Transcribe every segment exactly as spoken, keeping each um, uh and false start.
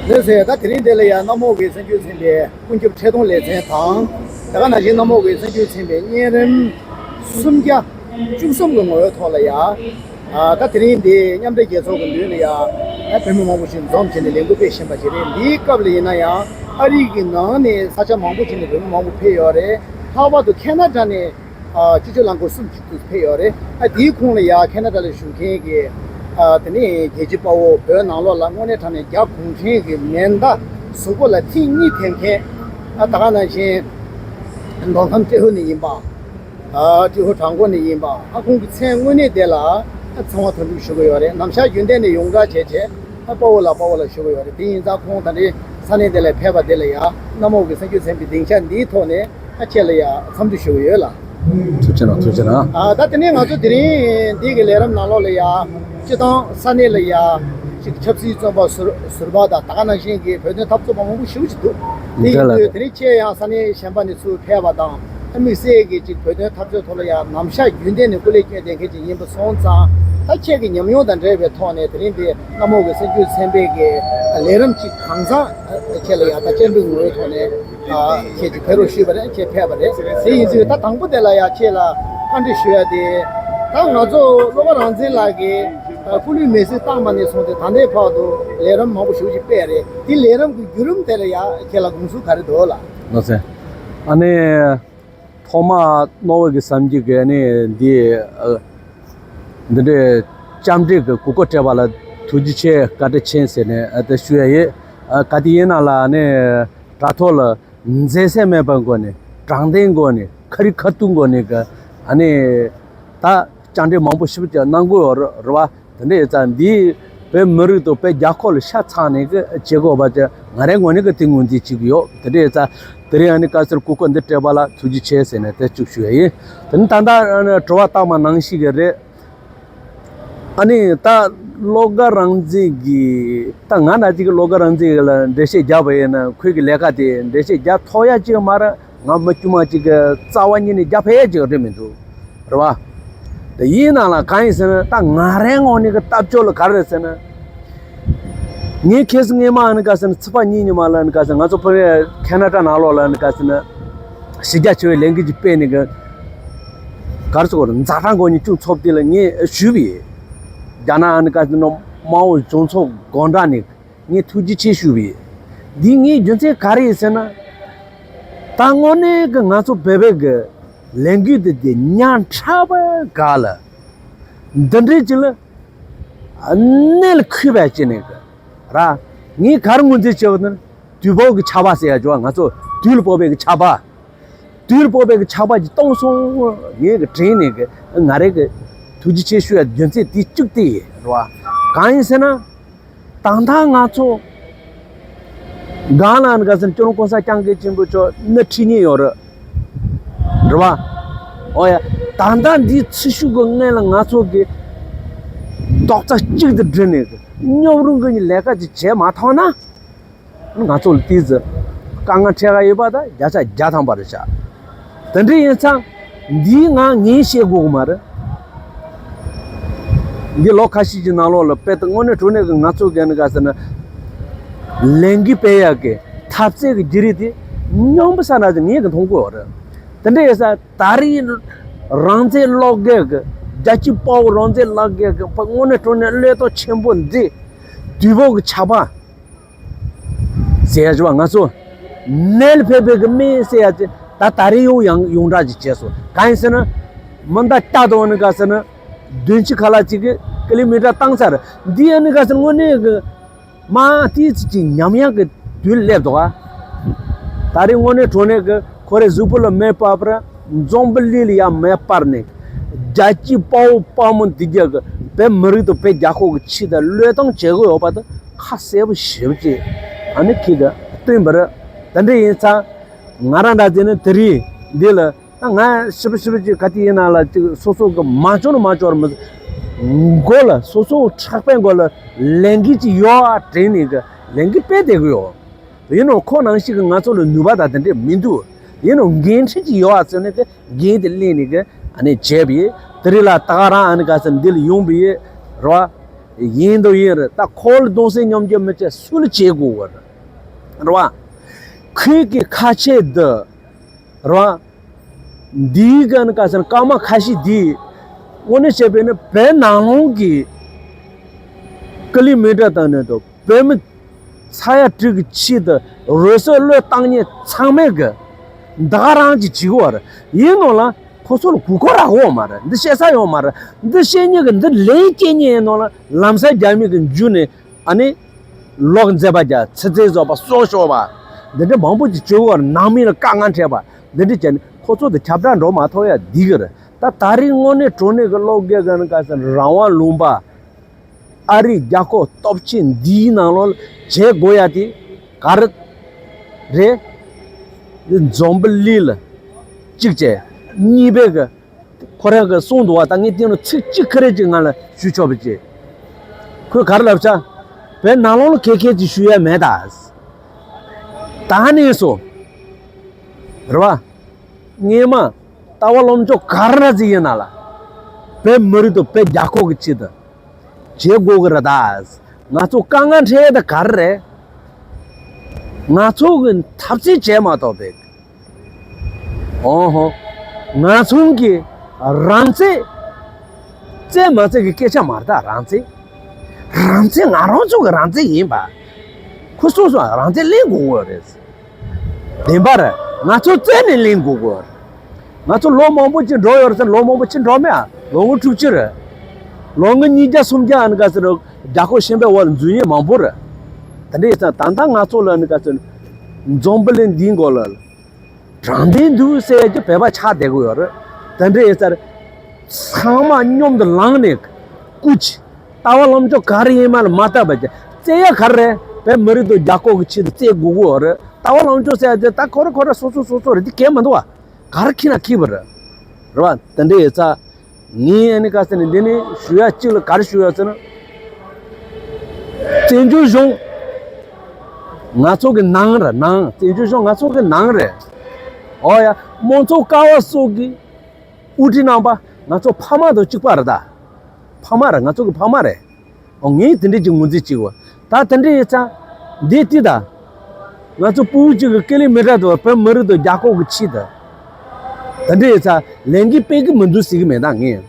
ལགས་སོ། ད་དེ་རིང་འདི་ལ་ཡང་གནམ་འོག་གི་གསར་འགྱུར་ཚན་པའི་ཀུན་ཁྱབ་འཕྲིན་གཏོང་ལེ་ཚན་དང་། དེ་ག་ནང་བཞིན་གནམ་འོག་གི་གསར་འགྱུར་ཚན་པའི་གཉན་རིམ་སུམ་བརྒྱ་བཅུ་གསུམ་གྱི་ངོ་བོའི་ཐོག་ལ་ཡང་། ཨ། ད་དེ་རིང་འདི་མཉམ་འབྲེལ་རྒྱལ་ཚོགས་ཀྱི་མདུན་ལ་ཡང་། ཨ། བོད་མི་མང་པོ་ཞིག་འཛོམས་བྱས་ནས་ལས་འགུལ་སྤེལ་བཞིན་པ་ཞིག་རེད། འདིའི་སྐབས་ལ་ཡིན་ན་ཡང་ཨ་རི་གི་ནང་ནས་ས་ཆ་མང་པོ་ཞིག་ནས་བོད་མི་མང་པོ་ཕེབས་ཡོད་རེད། ལྷག་པར་དུ་ཁེ་ན་ཌ་ནས། ཨ། སྤྱི་སྤྱོད་རླངས་འཁོར་གསུམ་གཅིག་ཏུ་ཕེབས་ཡོད་རེད། ཨ། དེའི་ཁོངས་ལ་ཡ་ཁེ་ན་ཌ་ལ་བཞུགས་མཁན་གྱི། ཨ། དེ་ནས་རྒྱལ་སྤྱིའི་དཔའ་བོ། བོད་ནང་ལོགས་ལ་དངོས་གནས་དྲང་གནས་རྒྱ་གུང་ཁྲན་གྱི་མེ་མདའ་གཟུགས་པོ་ལ་ཐེངས་གཉིས་འཐེན་མཁན། ཨ། ད་ག་ནང་བཞིན་མདོ་ཁམས་ཏྲེ་ཧོར་ནས་ཡིན་པ། ཨ། ཏྲེ་ཧོར་བྲག་འགོ་ནས་ཡིན་པ། ཨ། ཁོང་གི་མཚན་དངོས་གནས་དེ་ལ། ཨ། ཚང་མ་དོན་གྲུབ་ཞུ་གི་ཡོད་རེད། ནམ་ཞག་རྒྱུན་གཏན་ནས་ཡོངས་གྲགས་བྱས་བྱས། ཨ། དཔའ་བོ་ལ་དཔའ་བོ་ལ་ཞུ་གི་ཡོད་རེད། དེ་ཡིན་ཙང་ཁོང་ད་རེས་ས་གནས་དེ་ལ་ཕེབས་པ་དེ་ལ་ཡ་གནམ་འོག་གི་གསར་འགྱུར་ཚན་པའི་སྡིངས་ཆ་འདིའི་ཐོག་ནས། ཨ། ཁྱེད་ལ་ཡ་འཚམས་འདྲི་ཞུ་གི་ཡོད་ལ། ཐུགས་རྗེ་གནང་། ཐུགས་རྗེ་གནང་། ཨ། ད་དེ་ནས་ང་ཚོ་དེ་རིང་འདི་གི་ལས་རིམ་ནང་ལོགས་ལ་ཡ། སྤྱི་བཏང་ས་གནས་ལ་ཡ་ཅིག་ཆབ་སྲིད་བཙོན་པ་ཟུར་ཟུར་པ་དང་། ད་ག་ནང་བཞིན་གྱི་བོད་དོན་འཐབ་རྩོད་པ་མང་པོ་ཞེ་པོ་ཅིག་འདུག་དེ་ཡིན་དུས་དེ་རིང་ཁྱེད་ཡང་ས་གནས་གཞན་པ་ནས་ཚུར་ཕེབས་པ་དང་། ཨ། དམིགས་བསལ་གྱི་ཅིག་བོད་དོན་འཐབ་རྩོད་ཐོག་ལ་ཡ་ནམ་ཞག་རྒྱུན་གཏན་ནས་སྐུ་ལས་བསྐྱོན་བསྡད་མཁན་ཅིག་ཡིན་པ་སོང་ཙང་། ད་ཁྱེད་ཀྱི་ཉམས་མྱོང་དང་འབྲེལ་བའི་ཐོག་ནས་དེ་རིང་འདི་གནམ་འོག་གི་གསར་འགྱུར་ཚན་པའི་གི་ལས་རིམ་ཅིག་གང་ཟག་ཁྱེད་ལ་ཡ་ད་སྤྱན་འབུལ་ངོ་བོའི་ཐོག་ནས། ཨ། ཁྱེད་ཀྱིས་ཕེབས་རོགས་ཞུས་པ་རེད། ཁྱེད་ཕེབས་པ་རེད། དེ་ཡིན་དུས་ད་དང་པོ་དེ་ལ་ཡ་ཁྱེད་ལ་བཀའ་འདྲི་ཞུ་ཡ་དེ། ད་ང་ཚོ་བློ་དགའ་རང་བཙན་ལགས་ཀྱིས། ཨ། སྐུ་ལུས་མེར་སྲེག་བཏང་བ་ནས་བཟུང་སྟེ་ད་ལྟའི་བར་དུ་ལས་རིམ་མང་པོ་ཞེ་པོ་ཅིག་སྤེལ་རེད། དེ་ལས་རིམ་གྱི་བརྒྱུད་རིམ་དེ་ལ་ཡ་ཁྱེད་ལ་དགོངས་ཚུལ་ག་རེ་འདུག་ལགས། ལགས་སེ། ཨ་ནི། ཐོག་མ་རྣོ་བོ་གི་བསམ་རྒྱུ་གི་ནི་འདི། ཨ། འདི་འདྲའི་བཅར་འདྲི་གི་གོ་སྐབས་སྤྲད་པ་ལ་ཐུགས་རྗེ་ཆེ། བཀའ་དྲིན་ཆེ་ཟེར་ནས། ཨ། དེ་ཞུ་ཡ་ཡིན། ཨ། ག་དེ་ཡིན་ན་ལ་ནི་དྲ་ཐོག་ལ་འཛེམ་ཟོན་མེད་པའི་སྒོ་ནས། དྲང་བདེན་སྒོ་ནས། ཁ་རི་ཁ་ཐུག་སྒོ་ནས་གི། ཨ་ནི་ད་བཅར་འདྲི་མང་པོ་ཞིག་ཀྱང་གནང་གི་ཡོད་རེད་པ། དེ་འདྲ་ཡིན་ཙང་འདིས་བོད་མི་རིགས་དང་བོད་རྒྱལ་ཁབ་ལ་ཤ་ཚ་ནས་གི་བྱེད་དགོས་པ་དེ་ང་རའི་ངོས་ནས་གི་དེ་ངོས་འཛིན་བྱེད་ཀྱི་ཡོད། དེ་འདྲ་ཡིན་ཙང་དེ་རིང་ཨ་ནི་བཀའ་ཟུར་གོ་སྐབས་འདི་སྤྲད་པ་ལ་ཐུགས་རྗེ་ཆེ་ཟེར་ནས་དེ་གཅིག་ཞུ་ཡ་ཡིན། དེ་ནི་ད་ལྟ་ཨ་ནི་དྲི་བ་བཏང་བ་ནང་བཞིན་གི་རེད། ཨ་ནི་ད་བློ་དགའ་རང་བཙན་གྱི། ད་ང་འདྲ་ཅིག་གི་བློ་དགའ་རང་བཙན་གྱི་ལ་འགྲེལ་བཤད་རྒྱབ་པ་ཡིན་ན། ཁོའི་གི་ལས་ཀ་དེ་འགྲེལ་བཤད་རྒྱག་ཐུབ་ཡ་ཅིག་མ་རེད། ང་མི་དཀྱུས་མ་ཅིག་གི་རྩ་བ་ཉིད་ནས་རྒྱབ་ཕོད་ཡ་ཅིག་རེད་མི་འདུག་རེད་པ། དེ་ཡིན་ན་ལ་གང་ཡིན་ཟེར་ན། ད་ང་རའི་ངོས་ནས་གི་ལྟ་སྤྱོད་ལ་ག་རེ་རེད་ཟེར་ན། ངས་ཁ་སང་སྔོན་མ་ཨ་ནི་ག་ཟེར་ན། ཚེས་པ་གཉིས་ཉིན་མ་ལ་ཨ་ནི་ག་ཟེར་ན། ང་ཚོ་བོད་པའི་ཁེ་ན་ཌ་ནང་ལོགས་ལ་ཨ་ནི་ག་ཟེར་ན། གཞི་རྒྱ་ཆེ་བའི་ལས་འགུལ་ཅིག་སྤེལ་ནས་གི། ག་རེ་ཟེར་དགོས་རེད། ཛ་དྲག་སྒོ་ནས་སྐྱོན་ཚབ་དེ་ལ་ངས་ཞུས་པ་ཡིན། རྒྱ་ནག་ཨ་ནི་ག་ཟེར་ན་དམར་པོ་གཞུང་ཚབ་དགོང་དག་ནས། ངས་ཐུགས་རྗེ་ཆེ་ཞུས་པ་ཡིན། འདི་ངའི་རྒྱུ་མཚན་ག་རེ་ཡིན་ཟེར་ན། ད་དངོས་གནས་ཀྱི་ང་ཚོ་བོད་པའི་གི་ལས་འགུལ་འདི་དེ་ཉག་ཕྲ་བ་ག་ལ། འདི་འདྲའི་ཅིག་ལ་གནད་ལ་འཁེལ་བ་བྱས་ནས་གི་ར། ངས་ག་རེ་ངོས་འཛིན་བྱས་པ་ན། དུས་བབ་ཀྱི་ཆར་པ་ཟེར་ཡ་ཅིག་ཡོད་པ། ང་ཚོ་དུས་ལ་བབས་པའི་གི་ཆར་པ། དུས་ལ་བབས་པའི་གི་ཆར་པ་ཅིག་བཏང་སོང་། ངས་གི་དྲན་ནས་གི་ང་རའི་གི་ཐུགས་རྗེ་ཆེ་ཞུ་ཡ་རྒྱུ་མཚན་དེ་གཅིག་དེ་རེད་པ། གང་ཡིན་ཟེར་ན། ད་ལྟ་ང་ཚོ་སྒང་ལ་ཨ་ནི་ག་ཟེར་ན། སྤྱི་ནོར་གོང་ས་སྐྱབས་མགོན་ཆེན་པོ་མཆོག་སྣེ་ཁྲིད་མཁན་ཡོད་རེད། རེད་པ། འོ་ཡ། ད་ལྟ་འདིའི་ཚེ་ཤུགས་ཀྱི་སྔོན་ལ་ང་ཚོ་གི་རྡོག་རྩ་གཅིག་ཏུ་སྒྲིལ་ནས་གི་སྙོམས་རུང་གི་ལས་ཀ་ཅིག་བྱེད་མ་ཐུབ་ན། ང་ཚོ་ལ་དེ་ཚོ་དཀའ་ངལ་འཕྲད་ཀྱི་ཡོད་པ་ད་བརྒྱ་ཆ་བརྒྱ་ཐམ་པ་རེད་ཤག་དེ་འདྲ་ཡིན་ཙང་འདིའི་ངང་ངས་བཤད་དགོས་ཀྱི་མ་རེད། འདི་ལོ་ཁ་ཤས་ཀྱི་ནང་ལོགས་ལ་དཔེ་ད་དངོས་གནས་དྲང་གནས་ཀྱི་ང་ཚོ་གི་ཨ་ནི་ག་ཟེར་ན། ལས་འགུལ་སྤེལ་ཡག་གི་འཐབ་རྩོད་ཀྱི་བརྒྱུད་རིམ་དེ་སྙོམས་པོ་ས་ན་ཅིག་ངས་གི་མཐོང་གི་ཡོད་རེད། དེ་འདྲ་ཡིན་ཙང་ད་རེས་རང་བཙན་སློབ་དགེ་གི། རྒྱལ་གཅེས་དཔའ་བོ་རང་བཙན་སློབ་དགེ་གི་དངོས་གནས་དྲང་གནས་བློས་གཏོང་ཆེན་པོ་འདི། དུས་བབ་ཀྱི་ཆར་པ་ཟེར་ཡ་ཅིག་ཡོད་པ། ང་ཚོ་ནད་ལ་ཕོག་པའི་གི་སྨན་ཟེར་ཡ་ཅིག་ད་ད་རེས་ཡང་ཡོངས་གྲགས་ཅིག་བྱས་སོང་། གང་ཡིན་ཟེར་ན། མི་འདི་ལྟ་དང་ཨ་ནི་ག་ཟེར་ན། བདུན་ཅུ་ཁ་ལྷག་ཅིག་གི་ཀི་ལོ་མི་ཊར་བཏང་ཚར། འདི་ཨ་ནི་ག་ཟེར་ན། དངོས་གནས་གི་མ་དེ་ཅིག་ཉམས་ཡག་གི་དུས་སླེབས་འདུག་ག་ད་རེས་དངོས་གནས་དྲང་གནས་གི་ཁོ་རའི་གཟུགས་པོ་ལ་མེ་སྤར་བ་ར། འཛམ་བུ་གླིང་ལ་ཡང་མེ་སྤར་ནས། རྒྱལ་གཅེས་དཔའ་བོ་དཔའ་མོ་འདི་ག་གི་བོད་མི་རིགས་དང་བོད་རྒྱལ་ཁབ་ཀྱི་ཆེད་དུ་བློས་གཏོང་བྱེད་དགོས་ཡོད་པ་དེ་ཁ་གསལ་པོ་ཞེ་པོ་ཅིག་ཨ་ནི་ཁྱེད་ཀྱིས་སྟོན་པ་རེད། དེ་འདྲ་ཡིན་ཙང་ང་རང་འདྲ་བྱས་ནས་དེ་རིང་འདི་ལ། ད་ང་ཞིབ་ཞིབ་ཅིག་ག་དུས་ཡིན་ན་ལ་ཅིག་སོ་སོ་གི་མ་འབྱོར་ན་མ་འབྱོར་མི། མགོ་ལ་སོ་སོ་ཕྲག་པའི་མགོ་ལ་ལས་འགན་ཅིག་ཡོད་དྲན་ནས་གི་ལས་འགན་སྤེལ་བསྡད་གི་ཡོད། ཡིན་ནའང་ཁོ་ནང་བཞིན་གི་ང་ཚོ་ལ་ནུས་པ་དང་དེ་འདྲས་མི་འདུག་ཡིན་ནའང་འགན་འཁྲི་ཅིག་ཡོད་ཟེར་ནས་གི་འགན་དེ་ལེན་ནས་གི་ཨ་ནི་བྱས་པ་ཡིན། དེ་རིང་ལ་ད་ག་རང་ཨ་ནི་ག་ཟེར་འདི་ལ་ཡོང་པ་ཡིན་རེད་བ། ཡིན་དང་ཡིན་རེད། ད་ཁོ་ལ་གདུང་སེམས་མཉམ་སྐྱེད་མི་བྱེད་སུ་ལ་བྱེད་དགོས་བ་རེད། རེད་བ། ཁོས་ཀྱི་ཁ་ཆད་འདི། རེད་བ། འདིའི་ག་ནི་ག་ཟེར་ན་སྐར་མ་ཁ་ཤས་འདིའི་དངོས་གནས་བྱས་པས་ནི་བོད་ནང་ལོགས་ཀྱི་ཀི་ལི་མི་ཊར་དང་ནི་དང་བོད་མི་ས་ཡ་དྲུག་གི་ཆེད་དུ་རོལ་སྲིད་བློས་བཏང་མཁན་ཚང་མས་གི་འདི་ག་རང་གི་བྱེད་དགོས་རེད། ཡིན་ནོ་ལ་ཁོ་ཚོ་ལ་གོ་སྐབས་རག་གི་ཡོད་མ་རེད། འདི་བཤད་ས་ཡོད་མ་རེད། འདི་བཤད་མཁན་གི་འདི་ལན་སྐྱེལ་མཁན་ཡིན་ནོ་ལ་ལམ་སང་རྒྱ་མི་གི་མཇུག་ནས་ཨ་ནི་ལོག་འཛེམ་པ་རྒྱག་ཚིག་རྩིས་བཟོ་བ་སྲོག་ཤོར་བ་འདི་འདྲ་མང་པོ་ཅིག་བྱེད་དགོས་རེད། ནང་མི་ལ་དཀའ་ངལ་འཕྲད་པ་འདི་འདྲ་བྱས་ནས་ཁོ་ཚོ་དང་ཁྱབ་བསྒྲགས་འགྲོ་མ་ཐུབ་ཡ་འདི་གི་རེད། ད་ད་རེས་དངོས་གནས་དྲང་གནས་ཀྱི་བློ་འགེལ་ག་ནི་ག་ཟེར་རང་དབང་ལུང་པ་ཨ་རིའི་རྒྱལ་ཁབ་སྟོབས་ཆེན་འདིའི་ནང་ལོགས་ལ་བྱེད་དགོས་ཡ་དེ་ག་རེ་རེད། འཛམ་བུ་གླིང་ལ་གཅིག་བྱས། གཉིས་པའི་གི་ཁོ་རང་གི་གསུངས་འདུག་བ། ད་ངས་དེ་ནི་ཚིག་གཅིག་ཁ་རེ་གཅིག་ང་ལ་ཞུ་ཆོག་པ་ཅིག་ཁོས་ག་རེ་ལབ་ཆ། བོད་ནང་ལོགས་ལ་ག་གེ་ཅིག་ཞུ་ཡ་མེད་ད། ད་ནས་སོ། རེད་བ། སྔས་མ་ལྟ་བ་ལམ་ཕྱོགས་ག་རེ་ར་ཅིག་ཡིན་ན་ལ། བོད་མི་རིགས་དང་བོད་རྒྱལ་ཁབ་ཀྱི་ཆེད་དུ་བྱེད་དགོས་ཀྱི་རེད་ད། ང་ཚོ་དཀའ་ངལ་འཕྲད་ཡ་ད་ག་རེ་རེད། ང་ཚོ་གི་འཐབ་རྩོད་བྱས་མ་གཏོགས་པའི། ཨོ་ཧོ། ང་ཚོ་གི་རང་བཙན། བཙན་མ་བཙན་གི་སྐད་ཆ་མ་རེད་ད། རང་བཙན། རང་བཙན་ང་རང་ཚོ་གི་རང་བཙན་ཡིན་པ། ཁོ་སོ་སོ་རང་བཙན་ལེན་དགོས་ཀྱི་རེད། བདེན་པ་རེད། ང་ཚོ་བཙན་ནས་ལེན་དགོས་ཀྱི་རེད། ང་ཚོ་ལོ་མང་པོ་ཅིག་འགྲོ་ཡོད་རེད་ཟེར། ལོ་མང་པོ་ཅིག་འགྲོ་མེད་ཨ། ལོ་ངོ་དྲུག་ཅུ་རེད། ལོ་ངོ་ཉིས་བརྒྱ་སུམ་བརྒྱ་ཨ་ནི་ག་ཟེར་རྒྱལ་ཁབ་གཞན་པའི་འོག་ལ་འཛུལ་མཁན་མང་པོ་རེད། དེ་འདྲ་ཡིན་ཙང་ད་ལྟ་ང་ཚོ་ལ་ཨ་ནི་ག་ཟེར་འཛམ་བུ་གླིང་འདིའི་མགོ་ལ་དྲང་བདེན་འདུག་ཟེར་ཡ་གི་བོད་པ་ཆགས་བསྡད་ཀྱི་ཡོད་རེད། དེ་འདྲ་ཡིན་ཙང་ཚང་མ་མཉམ་དུ་ལངས་ནས་སྐུ་མཁྱེན། ལྟ་བ་ལམ་ཕྱོགས་ག་རེ་ཡིན་མ་ལ་མ་ལྟ་བ་ཅིག་བཙལ་ཡ་ག་རེ་རེད། བོད་མི་རིགས་དང་རྒྱལ་ཁབ་ཀྱི་ཆེད་དུ་བཙལ་དགོས་ཀྱི་ཡོད་རེད། ལྟ་བ་ལམ་ཕྱོགས་ཟེར་ཡ་དེ་ད་ཁོ་རེ་ཁོ་རེ་སོ་སོ་སོ་སོ་རེད། དེ་གལ་མི་འདུག་བ། ག་རེ་ཁྱེར་ན་ཁྱེར་བ་རེད། རེད་བ། དེ་འདྲ་ཡིན་ཙང་ངས་ཨ་ནི་ག་ཟེར་ནས་འདི་ནས་ཞུ་ཡ་གཅིག་ལ་ག་རེ་ཞུ་ཡ་ཟེར་ན། བཙན་བྱོལ་གཞུང་ང་ཚོ་གི་ནང་རེད། ནང་། བཙན་བྱོལ་གཞུང་ང་ཚོ་གི་ནང་རེད། ཨོ་ཡ། དམངས་གཙོ་ཀ་བ་སོགས་ཀྱི་དབུ་ཁྲིད་རྣམ་པ་ང་ཚོ་ཕ་མ་དང་གཅིག་པ་རེད་ད། ཕ་མ་རེད། ང་ཚོ་གི་ཕ་མ་རེད། ཨོ་ངས་དེ་འདྲས་ཀྱི་ངོས་འཛིན་བྱེད་དགོས། ད་དེ་འདྲས་ཡིན་ཙང་། འདི་ལྟོས་ད། ང་ཚོ་ཕྲུ་གུ་གཅིག་གི་ཀི་ལི་མི་ཊར་དུ་བོད་མི་རིགས་དང་རྒྱལ་ཁབ་ཀྱི་ཆེད་དུ། དེ་འདྲས་ཡིན་ཙང་ལས་འགུལ་སྤེལ་གི་མི་འདུག་ཟེར་གི་མེད་ད་ངས།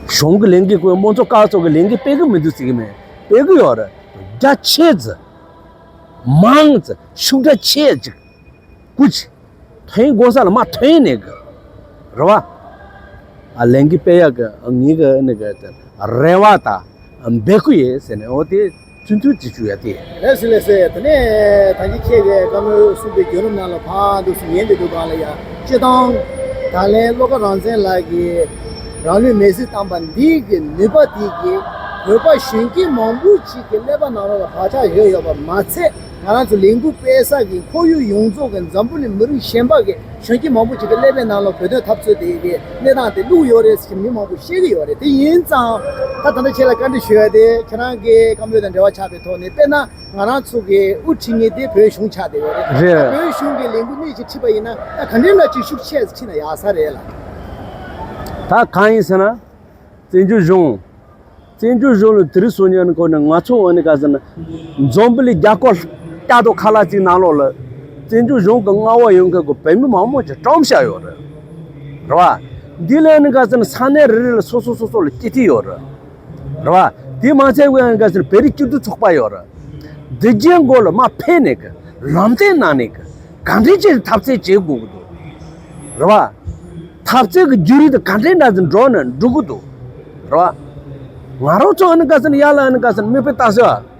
གཞུང་གི་ལས་འགུལ་ཁོས་དམངས་གཙོ་ཀ་བ་སོགས་ཀྱི་ལས་འགུལ་སྤེལ་གི་མི་འདུག་ཟེར་གི་མེད། སྤེལ་གི་ཡོད་རེད། རྒྱ་ཆེ་ཙི། མང་ཙི། ཤུགས་དྲག་ཆེ་ཅིག་སྐུ་མཁྱེན། ཐོན་དགོས་ས་ལ་མ་ཐོན་ནས་གི། རེད་བ། ཨ་ལས་འགུལ་སྤེལ་ཡག་གི་ངེད་ཀྱི་ནི་གི་རེ་བ་དང་འབོད་སྐུལ་ཡིན་ཟེར་ནས། འོ་དེ་ཚུན་ཚོད་ཅིག་ཞུ་ཡ་དེ། ལགས་སོ་ལགས་སོ། དེ་ནས་ད་གིན་ཁྱེད་ཀྱིས་བཀའ་མོལ་གསུངས་པའི་བརྒྱུད་རིམ་ནང་ལ་ཕར་འདུག་སེ་ཉན་བསྡད་དུས་སྒང་ལ་ཡ། སྤྱིར་བཏང་ད་ལན་བློ་དགའ་རང་བཙན་ལགས་ཀྱིས་རང་ལུས་མེར་སྲེག་བཏང་པ་འདི་གི་ནུས་པ་དེ་གིས་བོད་པ་གཞོན་སྐྱེས་མང་པོ་ཅིག་གི་ཀླད་པ་ནང་ལོགས་ལ་བག་ཆགས་ཡོད་ཡོད་པ་མ་ཚད། ང་རང་ཚོ་ལས་འགུལ་སྤེལ་ས་གི་ཁོར་ཡུག་ཡོངས་རྫོགས་ཀྱི་འཛམ་བུ་གླིང་མི་རིགས་གཞན་པ་གི་གཞོན་སྐྱེས་མང་པོ་ཅིག་གི་ཀླད་པའི་ནང་ལ་བོད་དོན་འཐབ་རྩོད་དེ་གི་གནས་སྟངས་དེ་བླུགས་ཡོད་རེད་ཟེར་མི་མང་པོ་བཤད་ཀྱི་ཡོད་རེད། དེ་ཡིན་ཙང་ད་ད་ལྟ་ཁྱེད་ལ་བཀའ་འདྲི་ཞུ་ཡ་དེ། ཁྱེད་རང་གི་བཀའ་མོལ་དང་འབྲེལ་བ་ཆགས་པའི་ཐོག་ནས། དཔེར་ན་ང་རང་ཚོ་གི་དབུ་ཁྲིད་མཁན་དེ་བོད་གཞུང་ཆགས་བསྡད་ཡོད་རེད། རེད། བོད་གཞུང་གི་ལས་འགུལ་སྣེ་གཅིག་ཁྲིད་པ་ཡིན་ན་ད་ག་འདྲའི་ལ་ཅིག་ཤུགས་ཆེ་ཁྲིད་ན་ཡག་ས་རེད་ལ། ད་གང་ཡིན་ཟེར་ན། བཙན་བྱོལ་གཞུང་། བཙན་བྱོལ་གཞུང་ལ་དེ་རིང་སང་ཉིན་ཁོ་ནས་ང་ཚོ་འོ་ནི་ག་ཟེར་ན། འཛམ་བུ་གླིང་རྒྱལ་ཁབ་བསྐྱར་དུ་ཁ་ལག་ཅིག་ནང་ལོགས་ལ། བཙན་བྱོལ་གཞུང་གི་མངའ་འོག་ཡོང་མཁན་གྱི་བོད་མི་མང་པོ་ཅིག་བཀྲམ་བཞག་ཡོད་རེད། རེད་བ། འདི་ལ་ནི་ག་ཟེར་ན་ས་གནས་རེ་རེ་ལ་སོ་སོ་སོ་སོ་ལ་སྤྱི་འཐུས་ཡོད་རེད། རེད་བ། དེ་མ་ཚད་ཀྱི་ནི་ག་ཟེར་ན་བོད་རིགས་སྤྱི་མཐུན་ཚོགས་པ་ཡོད་རེད། འདི་རྗེས་མགོ་ལ་མ་ཕེབས་ནས་གི་ལམ་སྟོན་གནང་ནས་གི་ག་འདྲས་ཅིག་འཐབ་རྩོད་བྱེད་དགོས་ཀྱི་འདུག་རེད་བ། འཐབ་རྩོད་ཀྱི་བརྒྱུད་རིམ་དེ་ག་འདྲའི་འདྲ་ཟིན་འགྲོ་ནས་འགྲོ་གི་འདུག་རེད་བ། ང་རང་ཚོ་ཨ་ནི་ག་ཟེར་ན་ཡར་ལ་ཨ་ནི་ག་ཟེར་ན་མིག་དཔེ་ལྟ་ཟེར་བ།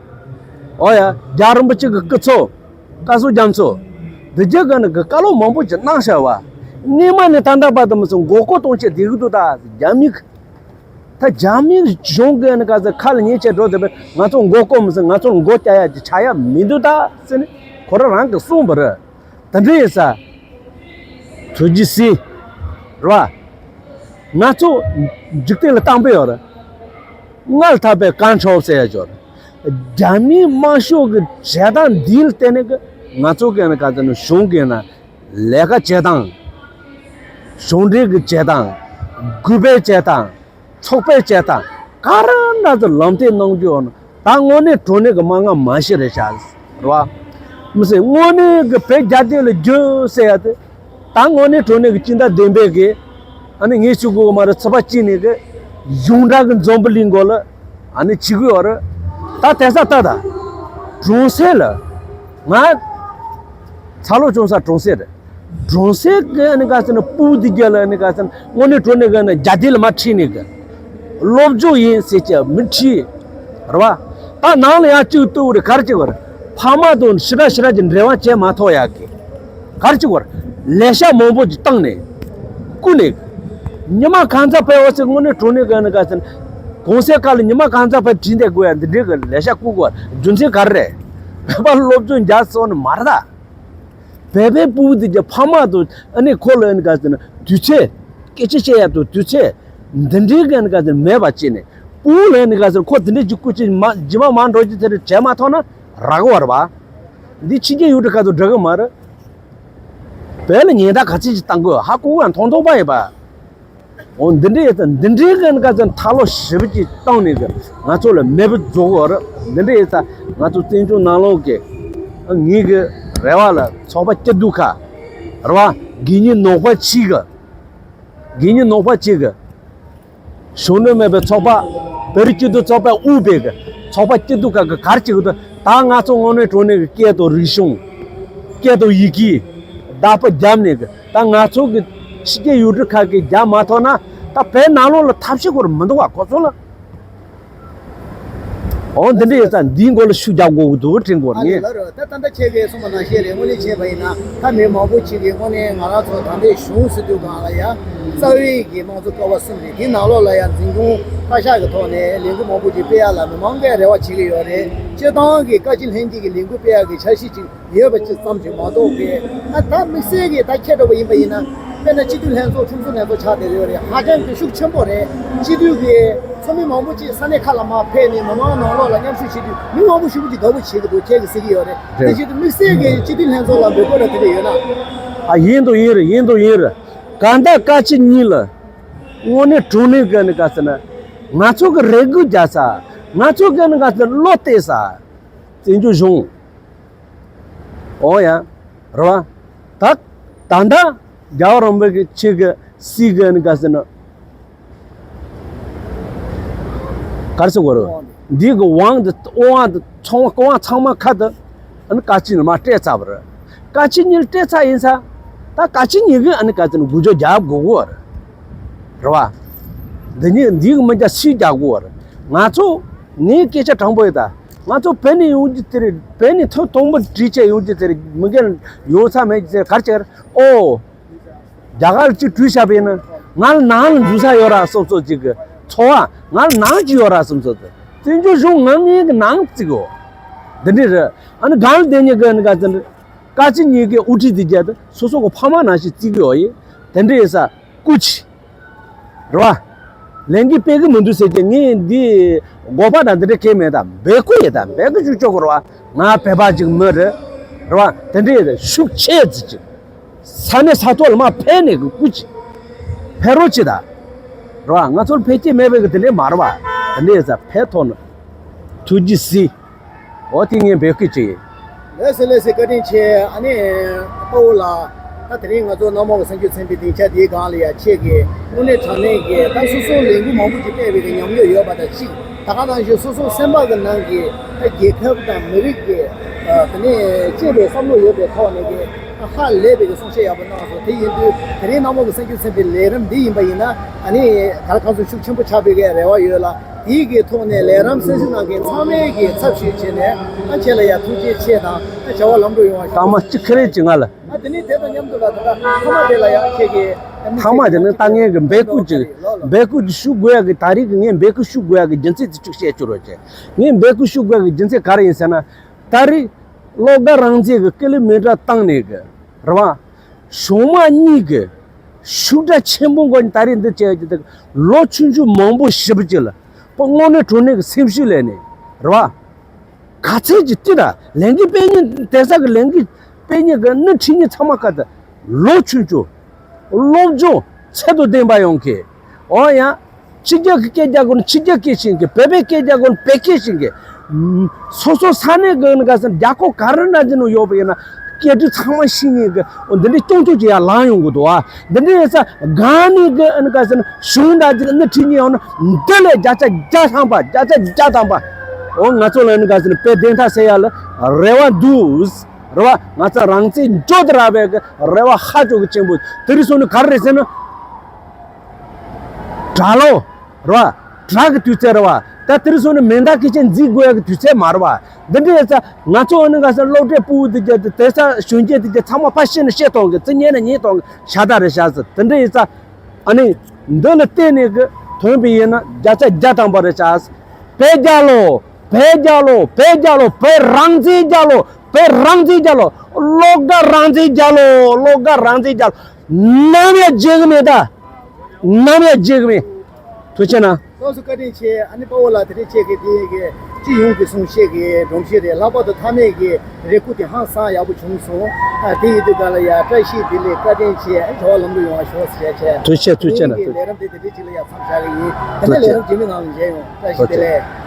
ཨོ་ཡ། རྒྱལ་བ་རིན་པོ་ཆེ་གི་སྐུ་ཚབ། བཀའ་ཟུར་རྒྱ་མཚོ། འདི་རྒྱ་ག་ནི་གི་བཀའ་སློབ་མང་པོ་ཅིག་གནང་བཞག་བ། སྔས་མ་ནས་ད་ལྟ་བར་དུ་མི་ཚོ་མགོ་སྐོར་གཏོང་བྱེད་བསྡད་གི་འདུག་ད་རྒྱ་མི་གི། ད་རྒྱ་མི་གཞུང་གི་ཨ་ནི་ག་ཟེར་ཁ་ལ་ཉན་བྱས་འགྲོ་བསྡད་པས། ང་ཚོ་མགོ་སྐོར་མི་ཚེ་ང་ཚོར་མགོ་བཀྱག་ཡག་ཅིག་ཆགས་ཡག་མི་འདུག་ད་ཟེར་ནས་ཁོ་རང་རང་གིས་གསུངས་པ་རེད། དེ་འདྲ་ཡིན་ཙང་། ཐུགས་རྗེ་གཟིགས། རེད་བ། ང་ཚོ་འཇིག་རྟེན་ལ་བཏང་པོ་ཡོད་རེད། སྔར་ལྟ་བུའི་ཀན་ཁྲའོ་ཟེར་ཡ་ཅིག་ཡོད་རེད། རྒྱ་མིའི་དམར་ཤོག་གི་བྱེད་སྟངས་འདི་ལ་བརྟེན་ནས་གི་ང་ཚོ་གི་ཨ་ནི་ག་ཟེར་ན་གཞུང་གི་ཨ་ནི་ལས་ཀ་བྱེད་སྟངས། གཞུང་འབྲེལ་གྱི་བྱེད་སྟངས། གུས་པའི་བྱེད་སྟངས། ཚོགས་པའི་བྱེད་སྟངས། ག་རེ་འདྲ་ཚོ་ལམ་སྟོན་གནང་རྒྱུ་ཡོད་ན། ད་དངོས་གནས་དྲང་གནས་ཀྱི་མ་ང་མ་ཤི་རེད་ཤག་རེད་བ། མི་སྲིད་དངོས་གནས་ཀྱི་བོད་རྒྱལ་དོན་ལ་རྒྱུ་ཟེར་ཡ་དེ། ད་དངོས་གནས་དྲང་གནས་ཀྱི་སྤྱི་ཟླ་བདུན་པའི་གི། ཨ་ནི་ངས་ཞུ་དགོས་གི་མ་རེད། ཚེས་པ་གཅིག་ནས་གི་གཞུང་འབྲེལ་གྱི་འཛམ་བུ་གླིང་སྐོར་ལ་ཨ་ནི་བྱེད་གི་ཡོད་རེད། ད་དེ་ས་ད་ད་གྲོང་གསེབ་ལ་ང་ཚ་ལོ་ཆུང་ས་གྲོང་གསེབ་རེད། གྲོང་གསེབ་ཀྱི་ཨ་ནི་ག་ཟེར་ན་སྤུ་གུ་དེ་ག་ལ་ཨ་ནི་ག་ཟེར་ན་དངོས་གནས་དྲང་གནས་གི་ཨ་ནི་རྒྱལ་དོན་ལ་མ་ཁྲིད་ནས་གི་སློབ་སྦྱོང་ཡིན་ཟེར་གྱི་མི་ཁྲིད། རེད་བ། ད་ནང་ལ་ཡང་གཅིག་ལྟོས་རེད། ག་རེ་བྱེད་དགོས་རེད། ཕ་མ་དང་ཞེ་དྲག་ཞེ་དྲག་གི་འབྲེལ་བ་བྱེད་མ་ཐུབ་ཡག་གི། ག་རེ་བྱེད་དགོས་རེད། ལས་ཤག་མང་པོ་ཅིག་བཏང་ནས་བསྐུར་ནས། ཉི་མ་གང་ཚ་བོད་འོ་ཟེར་དངོས་གནས་དྲང་གནས་གི་ཨ་ནི་ག་ཟེར་ན་གྲོང་གསེབ་ཁག་ལ་ཉི་མ་གང་ཚ་བོད་བྲིས་བསྡད་དགོས་ཡ་འདི་འདྲའི་གི་ལས་ཤག་བསྐུར་དགོས་རྒྱུ་མཚན་ག་རེ་རེད། བོད་པ་སློབ་སྦྱོང་རྒྱག་སོང་ནི་མ་རེད་ད། བོད་པའི་སྤུ་གུ་དེ་གི་ཕ་མ་དང་ཨ་ནི་ཁོ་ལ་ཨ་ནི་ག་ཟེར་ན་དུས་ཚོད། སྐད་ཆ་བཤད་ཡ་དང་དུས་ཚོད། འདི་འདྲའི་གི་ཨ་ནི་ག་ཟེར་ན་མེད་པ་བྱས་ནས་སྤུ་གུ་ལ་ཨ་ནི་ག་ཟེར་ན་ཁོ་དེ་འདྲའི་ཅིག་སྐུ་ཅིག་མ་རྗེས་མ་མ་འགྲོ་རྒྱུ་དེ་འདྲ་བྱས་མ་ཐུབ་ན་རག་གི་བ་རེད་བ། འདི་ཕྱི་རྒྱལ་ཡུལ་གྲུ་ཁག་ཏུ་འགྲོ་གི་མ་རེད། བོད་ལ་ཉེན་བརྡ་ག་ཚོད་ཅིག་བཏང་དགོས་ཧ་གོ་གི་མཐོང་ཐོག་པ་ཡིན་པ། འོ་འདི་འདྲའི་ཡིན་ཙང་འདི་འདྲའི་གི་ཨ་ནི་ག་ཟེར་ན་ཐལ་ལོ་ཞེ་པོ་ཅིག་བཏང་ནས་གི་ང་ཚོ་ལ་མེད་པ་བཟོ་གི་ཡོད་རེད། འདི་འདྲའི་ཡིན་ཙང་ང་ཚོ་བཙན་བྱོལ་ནང་ལོགས་ཀྱི་ངེད་ཀྱི་རེ་བ་ལ་ཚོགས་པ་སྐྱིད་སྡུག་ཁག་རེད་བ། དགེ་བསྙེན་ནག་པོ་གཅིག་གི། དགེ་བསྙེན་ནག་པོ་གཅིག་གི། གཞུང་འབྲེལ་མེད་པའི་ཚོགས་པ། བོད་རིགས་སྐྱིད་སྡུག་ཚོགས་པས་དབུས་པའི་གི་ཚོགས་པ་སྐྱིད་སྡུག་ཁག་གི་ག་རེ་བྱེད་གི་འདུག་ད་ང་ཚོ་དངོས་གནས་དྲང་གནས་ཀྱི་སྐད་དང་རིག་གཞུང་། སྐད་དང་ཡི་གེ། བདག་པོ་བརྒྱབ་ནས་གི་ད་ང་ཚོ་གི་ཕྱི་རྒྱལ་ཡུལ་གྲུ་ཁག་གིས་རྒྱབ་མ་ཐུབ་ན་ད་བོད་ནང་ལོགས་ལ་ཐབས་ཤེས་ཁོ་རང་མི་འདུག་བ་ཁོ་ཚོ་ལ། འོ་འདི་འདྲ་ཡོད་ཙང་འདིའི་མགོ་ལ་ཤུགས་རྒྱག་དགོས་ཀྱི་འདུག་དྲན་གོ་ཨ་ནི་ངས། ལ་རོ་ད་ད་ལྟ་ཁྱེད་ཀྱིས་གསུངས་པ་ནང་བཞིན་རེད། དངོས་གནས་བྱས་པ་ཡིན་ན་ད་མི་མང་པོ་ཅིག་གིས་དངོས་གནས་ང་རང་ཚོ་ད་ལྟའི་གཞུང་ཟེར་དུས་སྒང་ལ་ཡང་རྩ་བའི་གི་དམངས་གཙོ་ཀ་བ་གསུམ་རེད། དེའི་ནང་ལོགས་ལ་ཡང་འཛིན་སྐྱོང་བཀའ་ཤག་གི་ཐོག་ནས་ལས་འགུལ་མང་པོ་ཅིག་སྤེལ་ཡ་ལ་མི་མང་གིས་རེ་བ་བྱེད་ཀྱི་ཡོད་རེད། སྤྱིར་བཏང་གི་བཀའ་སྤྱི་ལྷན་སྐྱེས་ཀྱི་ལས་འགུལ་སྤེལ་ཡ་གི་འཆར་གཞི་ཅིག་ཡོད་པ་ཅིག་ཙམ་ཞིག་མ་གཏོགས་ཀྱི་ཨ་ད་དམིགས་བསལ་གྱི་ད་ཁྱེད་འདྲ་པོ་ཡིན་པ་ཡིན་ན་དཔེར་ན་སྤྱི་འཐུས་ལྷན་ཚོགས་ཁྲིམས་བཟོ་ལྷན་ཚོགས་ཆགས་བསྡད་ཡོད་རེད། ཧ་ཅང་གི་ཤུགས་ཆེན་པོ་རེད། སྤྱི་འཐུས་ཀྱི་ཚོགས་མི་མང་པོ་ཅིག་ས་གནས་ཁག་ལ་མར་ཕེབས་ནས་མི་མང་ནང་ལོགས་ལ་མཉམ་ཞུགས་བྱེད་དུས་མི་མང་པོ་ཞེ་པོ་ཅིག་དགའ་པོ་བྱེད་ཀྱི་འདུག་ཁྱེད་ཀྱིས་ཟེར་གྱི་ཡོད་རེད། དེ་རེད། བྱེད་དུས་དམིགས་བསལ་གྱི་སྤྱི་འཐུས་ལྷན་ཚོགས་ལ་འབོད་སྐུལ་ར་དེ་འདྲ་ཡོད་ན། ཨ་ཡིན་དང་ཡིན་རེད། ཡིན་དང་ཡིན་རེད། གང་ལྟར་བཀའ་སྤྱི་གཉིས་ལ་དངོས་གནས་དྲང་གནས་ཀྱི་ནི་ག་ཟེར་ན་ང་ཚོ་གི་རེ་སྐུལ་རྒྱག་ས། ང་ཚོ་གི་ནི་ག་ཟེར་ན་བློ་གཏད་ས། བཙན་བྱོལ་གཞུང་། འོ་ཡ། རེད་བ། ད་ད་ལྟ་རྒྱལ་བ་རིན་པོ་ཆེ་གི་སྲིད་གི་ནི་ག་ཟེར་ན། ག་རེ་ཟེར་དགོས་རེད། འདི་གི་དབང་དེ་དབང་དེ་ཚང་མ་སྐུ་དབང་ཚང་མ་ཁ་དེ་ཨ་ནི་བཀའ་སྤྱི་ནས་མར་སྤྲད་ཚར་བ་རེད། བཀའ་སྤྱི་གཉིས་ལ་སྤྲད་ཚར་ཡིན་ས། ད་བཀའ་སྤྱི་གཉིས་གིས་ཨ་ནི་ག་ཟེར་ན་འགུལ་སྐྱོད་རྒྱག་དགོས་གོ་རེད། རེད་བ། འདི་གཉིས་འདི་གི་མི་རྒྱ་སུས་རྒྱག་དགོས་རེད། ང་ཚོ་ངའི་སྐད་ཆ་དྲང་པོ་ཡོད་ད། ང་ཚོ་བོད་ནས་ཡོང་རྒྱུ་དེ་རེད། བོད་ནས་ཐོག་དང་པོ་བྲིས་བྱས་ཡོང་རྒྱུ་དེ་རེད། མི་སྒེར་ཡོང་ས་མེད་རྒྱུ་དེ་རེད། ག་རེ་བྱས་རེད། ཨོ། རྒྱ་གར་ལ་གཅིག་བྲོས་བཞག་པ་ཡིན་ན་ང་ལ་ནང་ལ་འཛུལ་ས་ཡོད་ར་བསམ་བསམ་ཅིག་གི་ཚོར་བ། ང་ལ་ནང་གཅིག་ཡོད་ར་བསམ་བསམ་དེ། བཙན་བྱོལ་གཞུང་ང་ངའི་གི་ནང་བརྩི་གོ། འདི་འདྲ་རེད། ཨ་ནི་སྒང་ལ་བསྡད་མཁན་གི་ཨ་ནི་ག་ཟེར་ན། བཀའ་སྤྱི་གཉིས་ཀའི་དབུ་ཁྲིད་དེ་རྒྱ་དེ་སོ་སོ་གི་ཕ་མ་ནང་བཞིན་བརྩི་གི་ཡོད་ཡིན། དེ་འདྲ་ཡིན་ས་སྐུ་མཁྱེན། རེད་བ། ལས་འགུལ་སྤེལ་གི་མི་འདུག་ཟེར་གྱི་ངས་འདི་དགོས་པ་དང་འདི་འདྲ་གང་མེད་ད། འབོད་སྐུལ་ཡོད་ད། འབོད་སྐུལ་ཞུ་ཆོག་གི་རེད་བ། ང་བོད་པ་ཅིག་མི་རེད། རེད་བ། དེ་འདྲ་ཡོད་ད། ཤུགས་ཆེ་ཙི་ཅིག་ས་གནས་ས་ཐོག་ལ་མར་ཕེབས་ནས་གི་སྐུ་མཁྱེན། ཕེབས་རོགས་བྱེད་ད། རེད་བ། ང་ཚོར་ཕལ་སྐྱེད་མེད་པའི་གི་དེ་འདྲ་མ་རེད་བ། དེ་འདྲ་ཡོད་ས་ཕེབས་ཐོག་ནས་ཐུགས་རྗེ་གཟིགས། འོ་དེ་ངས་འབོད་སྐུལ་བྱེད། ལགས་སོ་ལགས་སོ། བཀའ་དྲིན་ཆེ། ཨ་ནི་དཔའ་བོ་ལགས། ད་དེ་རིང་ང་ཚོ་གནམ་འོག་གི་སེམས་ཤུགས་ཚན་པའི་སྡིངས་ཆ་འདིའི་སྒང་ལ་ཡ་ཁྱེད་ཀྱིས་དངོས་གནས་དྲང་གནས་ཀྱི་ད་སོ་སོ་ལས་འགུལ་མང་པོ་ཅིག་སྤེལ་བའི་གི་ཉམས་མྱོང་ཡོད་པ་དང་གཅིག་ད་ག་ནང་བཞིན་སོ་སོ་སེམས་པ་གི་ནང་གི་ད་རྒྱལ་ཁབ་དང་མི་རིགས་ཀྱི་ཨ་དེ་ནས་གཅེས་པའི་བསམ་བློ་ཡོད་པའི་ཐོག་ནས་ཀྱི་ཧ་ལས་པའི་གི་གསུང་བཤད་ཡག་པོ་གནང་སོང་། དེ་ཡིན་དུས་དེ་རིང་གནམ་འོག་གི་སེམས་ཤུགས་ཚན་པའི་ལས་རིམ་འདི་ཡིན་པ་ཡིན་ན་ཨ་ནི་ག་ལ་གང་སོང་ཤུགས་ཆེན་པོ་ཆགས་པའི་གི་རེ་བ་ཡོད་ལ། དེའི་གི་ཐོག་ནས་ལས་རིམ་གསན་གཟིགས་གནང་མཁན་ཚང་མའི་གི་ཚབ་ཞུས་བྱས་ནས་ཨ་ཁྱེད་ལ་ཡ་ཐུགས་རྗེ་ཆེ་དང་ཨ་བྱ་བ་ལམ་འགྲོ་ཡོང་བ་ཞུ། སྐར་མ་གཅིག་ཁེ་རེ་གཅིག་ང་ལ། ཨ་དེ་ནས་དེ་དང་མཉམ་དུ་ལ་ད་ལྟ་ཐ་མ་དེ་ལ་ཡ་ཁྱེད་ཀྱི་ཐ་མ་དེ་ནི་ད་ངས་གི་འབོད་སྐུལ་ཅིག་འབོད་སྐུལ་ཅིག་ཞུ་དགོས་ཡ་གི་ད་རེས་ཀྱི་ངས་འབོད་སྐུལ་ཞུ་དགོས་ཡ་གི་རྒྱུ་མཚན་དེ་ཅིག་བཤད་རྒྱུ་རོགས་བྱེད། ངས་འབོད་སྐུལ་ཞུ་དགོས་ཡ་གི་རྒྱུ་མཚན་ག་རེ་ཡིན་ཟེར་ན། ད་རེས་བློ་དགའ་རང་བཙན་གི་ཀི་ལོ་མི་ཊར་བཏང་ནས་གི་རེད་བ། གཞུང་མང་གཉིས་ཀྱི་ཤུགས་དྲག་ཆེན་པོ་མགོ་ནས་ད་རེས་འདི་བྱས་ཀྱི་འདུག་ལོ་ཆུང་ཆུང་མང་པོ་ཞེ་པོ་ཅིག་ལ་ཕ་དངོས་གནས་དྲང་གནས་ཀྱི་སེམས་ཤུགས་ལེན་ནས་རེད་བ། ག་ཚད་ཀྱི་ལྟོས་དང་ལས་འགུལ་སྤེལ་མཁན་དེང་སང་གི་ལས་འགུལ་སྤེལ་མཁན་གྱི་སྣེ་ཁྲིད་མཁན་ཚང་མ་ག་ཚད་ལོ་ཆུང་ཆུང་སློབ་སྦྱོང་ཚད་དང་ལྡན་པ་ཡོང་མཁན། འོ་ཡང་། ཕྱི་རྒྱལ་གྱི་སྐད་རྒྱག་དགོས་ན་ཕྱི་རྒྱལ་སྐད་ཤེས་གི། བོད་པའི་སྐད་རྒྱག་དགོས་ན་བོད་སྐད་ཤེས་གི། སོ་སོ་ས་གནས་གི་ཨ་ནི་ག་ཟེར་ན་རྒྱལ་ཁབ་ག་རེ་ན་ཅི་ནོ་ཡོད་པ་ཡིན་ན་སྐད་འཕྲིན་ཚང་མ་ཤེས་ཉེན་གི། འོ་འདི་འདྲའི་སྐྱོང་སྐྱོང་བྱེད་ཡ་ལངས་ཡོང་གི་འདུག་ཨ། འདི་འདྲའི་ས་གང་ནས་གི་ཨ་ནི་ག་ཟེར་ན་གཞུང་དང་ཅི་ཨ་ནི་ཁྲིད་ཉེན་ཡོང་ན་འདི་ལས་བརྒྱ་ཆ་བརྒྱ་ཐམ་པ་བརྒྱ་ཆ་བརྒྱ་ཐམ་པ། འོ་ང་ཚོ་ལ་ཨ་ནི་ག་ཟེར་ན་དཔེ་བདེན་མཐའ་གསལ་ཡ་ལ་རེ་བ་འདུག་རེད་བ། ང་ཚོ་རང་བཙན་འཇོག་ཏུ་རག་པའི་གི་རེ་བ་ཧ་ཅང་གི་ཆེན་པོ། དེ་རིང་སོང་ནས་ག་རེ་རེད་ཟེར་ན། དྲག་ལོ། རེད་བ། དྲག་གི་དུས་ཚོད་རེད་བ། ད་དེ་རིང་སོང་ནས་མེ་མདའ་སྐད་ཆ་འཛིང་དགོས་ཡ་གི་དུས་ཚོད་མ་རེད་བ། འདི་འདྲའི་ཡ་ཚ་ང་ཚོ་ཨ་ནི་ག་ས་སློབ་གྲྭའི་ཕྲུ་གུ་དེ་གྱ་དེ་དེ་ས་གཞོན་སྐྱེས་དེ་གྱ་ཚང་མ་ཕར་ཤེས་ན་ཤེས་གཏོང་གི། ཚིག་ཉན་ན་ཉན་གཏོང་གི། ཤ་སྟག་རེད་ཤག་ཟེར། དེ་འདྲའི་ཡ་ཚ་ཨ་ནི་འདི་ལ་བརྟེན་ནས་གི་ཐོན་པ་ཡིན་ན་བརྒྱ་ཆ་བརྒྱ་ཐམ་པ་རེད་ཤག་ཟེར། བོད་རྒྱལ་ལོ། བོད་རྒྱལ་ལོ། བོད་རྒྱལ་ལོ། བོད་རང་བཙན་རྒྱལ་ལོ། བོད་རང་བཙན་རྒྱལ་ལོ། བློ་དགའ་རང་བཙན་རྒྱལ་ལོ། བློ་དགའ་རང་བཙན་རྒྱལ་ལོ། ནམ་ཡང་བརྗེད་གི་མེད་ད། ནམ་ཡང་བརྗེད་གི་མེད། ཐུགས་རྗེ་གནང་། ལགས་སོ། བཀའ་དྲིན་ཆེ། ཨ་ནི་དཔའ་བོ་ལགས་དེ་རིང་ཁྱེད་ཀྱིས་དེ་གི་སྤྱི་ཡོངས་ཀྱི་གསུང་བཤད་ཀྱི་སྒྲོམ་གཞི་རེད། ལྷག་པར་དུ་མཐའ་མའི་གི་རེ་སྐུལ་དེ་ཧང་སང་ཡག་པོ་བྱུང་སོང་། ཨ་དེ་ཡིན་དུས་ག་ལ་ཡ་བཀྲ་ཤིས་བདེ་ལེགས། བཀའ་དྲིན་ཆེ། ཨ་ནི་བྱ་བ་ལམ་འགྲོ་ཡོང་བ་ཤོག་ཟེར་བྱས། ཐུགས་རྗེ་ཆེ། ཐུགས་རྗེ་གནང་། དེ་རིང་གི་ལས་རིམ་དེ་དེ་འདྲའི་ཅིག་ལ་ཡ་མཚམས་བཞག་གི་ཡིན། ད་ལྟ་ལས་རིམ་རྗེས་མའི་ནང་ལ་མཇལ་ཡོང་། བཀྲ་ཤིས་བདེ་ལེགས།